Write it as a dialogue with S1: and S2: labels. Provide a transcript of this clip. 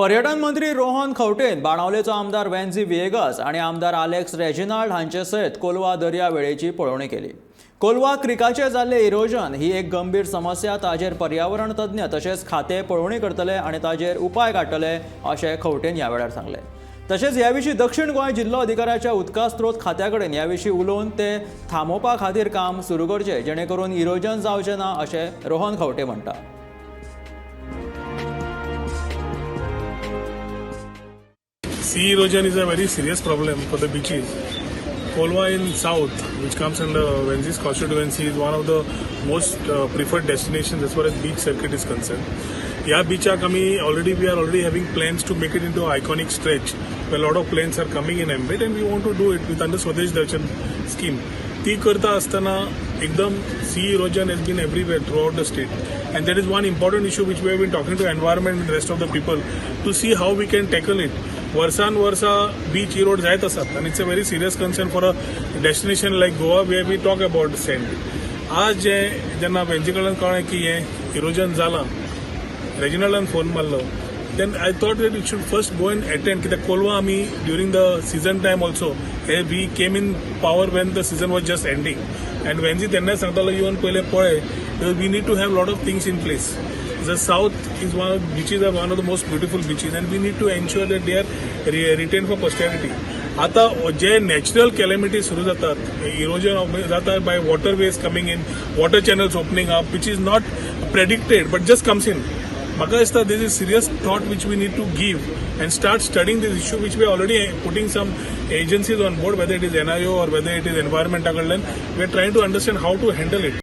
S1: पर्यटन मंत्री रोहन खंवटेन बाणावलेचो आमदार वेन्झी व्हिएगस आनी आमदार आलेक्स रेजिनाल्ड हांचे सयत कोलवा दर्या वेळेची पळोवणी केली. कोलवा क्रिकाचें जाल्लें इरोजन ही एक गंभीर समस्या. ताजेर पर्यावरण तज्ञ तशेंच खातें पळोवणी करतले आनी ताजेर उपाय काडटले, अशें खंवटेन ह्या वेळार सांगलें. तशेंच ह्या विशीं दक्षिण गोंय जिल्लो अधिकाऱ्याच्या उदका स्त्रोत खात्या कडेन ह्या विशीं उलोवन ते थांबोवपा खातीर काम सुरू करचें, जेणे करून इरोजन जावचें ना, अशें रोहन खंवटे म्हणटा.
S2: Sea erosion is a very serious problem for the beaches. Colva in south, which comes under Venzi's constituency, is one of the most preferred destinations as far as beach circuit is concerned. ह्या बिचाक आमी already we are already having plans to make it into iconic stretch. A lot of plans are coming in ambit and we want to do it with under Swadesh Darshan scheme. ती करता आसतना एकदम sea erosion has been everywhere throughout the state and that is one important issue which we have been talking to environment and rest of the people to see how we can tackle it. वर्सान वर्सा beach Erode जायत आसात आनी it's a very serious concern for a destination like Goa, where we talk about sand. आज जे जेन्ना वेंजी कडल्यान कळ्ळें की हें इरोजन जालां, रेजिनाल्डान फोन मारलो, then I thought that it should first go and attend, कित्याक कोलवा आमी during the season time also hey we came in power when the season was just ending and Venzy तेन्नाय सांगतालो, येवन पयलें पळय, we need to have lot of things in place. The south is one of beaches are one of the most beautiful beaches and we need to ensure that they are retained for posterity. आता जे natural कॅलेमिटी सुरू जातात, erosion जाता by waterways coming in, water channels opening up, which is not predicted but just comes in. म्हाका दिसता this is serious thought which we need to give and start studying this issue, which we already putting some agencies on board, whether it is NIO or whether it is एनवायरमेंटा कडल्यान. We are trying to understand how to handle it.